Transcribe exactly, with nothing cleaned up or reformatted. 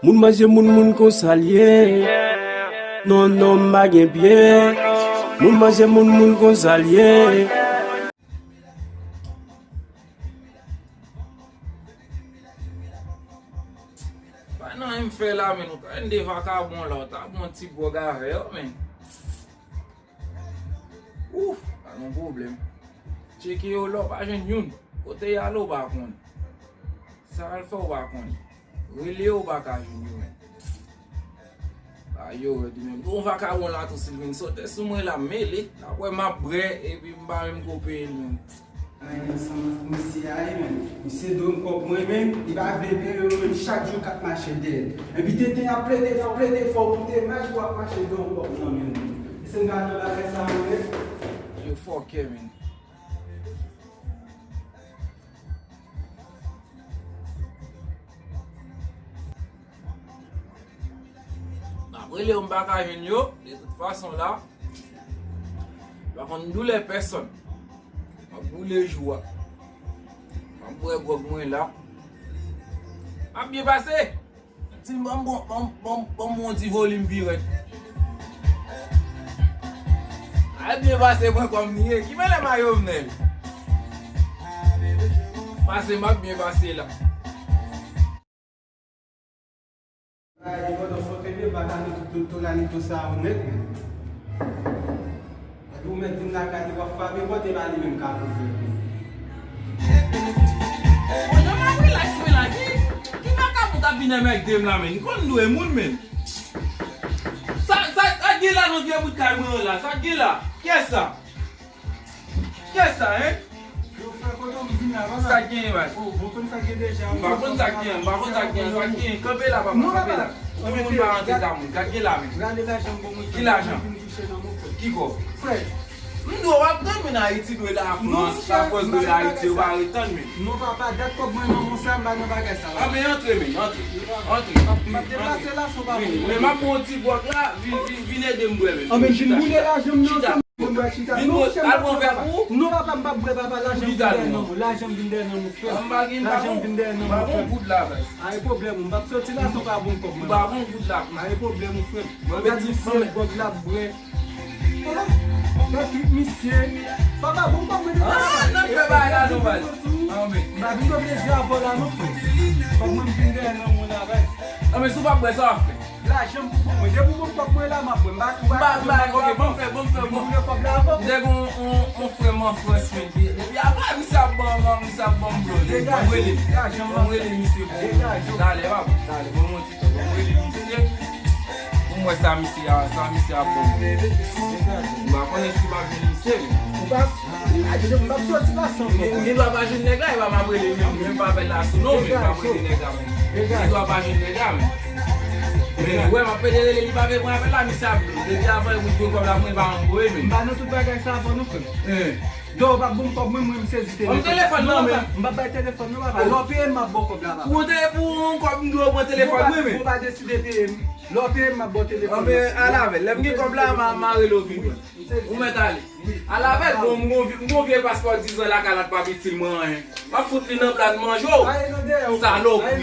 Moun manje moun, moun konsa l ye. Non, non, m pa gen pye. Moun manje moun, moun konsa l ye. Pa nan anyen m fè la, men ou ka de vakabon la, ou ta bon ti gwòg avè yo, men. Ouf, pa gen pwoblèm. Tcheke yo la, ou pa jwenn youn. Kote y ale, ou pa konn. Sa y al fè, ou pa konn. Rele yo, ou pa ka jwenn yo, men. Ba yo rèd, men. Bon, vakabon la tou, si l vin sote sou mwen la, m mele. L ap wè m ap bwè, epi m pa menm ko peye l, men. Ay, ansanm ak misye a, wi, men. Misye dwe m kòb mwen, men. Li pa vle peye yo, men. Chak jou k ap mache dèyè. Epi tenten ap plede fò, plede fò, monte mach pou ap mache dwe m kòb nan men l. Misye m pa nan bagay sa, men. Yo fòkè, men. M ap rele yo, m pa ka jwenn yo. De tout fason la, m pa konn doulè pèsonn. M ap boule jou a. M ap bwè gwòg mwen la. M ap byen pase. Ti, ban m, ban m, ban m, ban m, ban m yon ti volim pi rèd. Ay, byen pase mwen kòm li ye. Ki mele ma Jovenel? Pase, m ap byen pase la. Ay, pandan fò te de baka nou tout, tout, tout la nito sa ou nèt, men. Epi ou mèt vin lakay li, w ap frape pòt, e pa li menm k ap ouvri. Bon, jan m ap rilaks mwen la, ki, ki vakabon k ap vin anmède m la, men? M konn dwe moun, men. Sa, sa, sa gen la nan vye bout kay mwen an la? Sa gen la? Kiyès sa? Kiyès sa, en? Yo, frè, kote w vin la, papa? Sa gen, baz? Oh, bon, konn sa gen deja. M pa konn sa gen, m pa konn sa gen, sa gen. Kanpe la, papa, kanpe la. Tout moun pa rantre ka moun. Gad gen la, men. Gade lajan m bon mwen. Ki lajan? Ki kò? Frè. M dwe w ap tann, men Ayiti dwe Lafrans, Lafrans dwe Ayiti, yo pa ret tann, men. Non, papa, dat kòb mwen nan men w sa, m pa nan bagay sa la. A, men antre, men, antre. Antre. M ap deplase la, son pa bon. Men m ap pran yon ti gwòg la, vin, vin, vin ede m bwè, men. A, men vin boule lajan m nan. Chita. Vin bwè, chita. Non, al pran vè pou ou. Non, papa, m p ap bwè, papa, lajan m vin dèyè nan men w. Lajan m vin dèyè nan men w, frè. M pa gen, m pa gen, m pa gen goud la, baz. Pa gen pwoblèm, m p ap soti la san w pa ban m kòb mwen. M pa gen goud la. Pa gen pwoblèm, frè. Gad misye, gwòg l ap bwè. Gad tout misye. Papa, ban m kòb mwen deja. Ah, n ap fè bagay la, non, baz. M pa vin fè plezi avè w la, non, frè. Kòb mwen m vin dèyè nan men w la, baz. Ah, men si w p ap bwè, sa w ap fè? Lajan m pou ban mwen. Depi w ban m kòb mwen la, m ap bwè. M pa, m pa, m pa, ok, ban m fè, ban m fè, ban m. Ou vle kòb la avè m? M te gen yon, yon, yon frè m an Frans, men, depi, depi apa misye ap ban m, misye ap ban m blòdè. Ban m rele. Ban m rele misye pou talè, papa, talè. Ban m yon ti tan, ban m rele misye. Pou m wè sa misye a, sa misye ap ban m. M pa konnen si m ap jwenn misye, men. Ou pa, ou pa jwenn, m p ap soti pa san kòb. Ou gen dwa pa jwenn nèg la, e pa m ap rele, men m pa apèl la sou non, men m p ap rele nèg la, men. Ou gen dwa pa jwenn nèg la, men. Men, wè, m ap pede rele, li pa vle pran apèl la, misye ap, depi avan, li pran kòb la, mwen pa anvoye, men. M pa nan tout bagay sa avan non, frè m. Dò, w p ap ban m kòb mwen, mwen, m sezi telefòn. Ban m telefòn nan, men. M p ap bay telefòn nan, papa. Lè w peye m, m ap ba w kòb la, papa. Pou te, pou yon kòb, m dwe pran telefòn mwen, men. Ou pa deside peye m. Lè w peye m, m ap ba w telefòn nan. Anben, al avè l. Lè m gen kòb la, m a, m a rele w vin pran. Ou mèt ale. Al avè l, bon, m gon vye, m gon vye paspò dizan lakay la k p ap itil mwen anyen. M ap fout li nan pla, manje w. Salopri.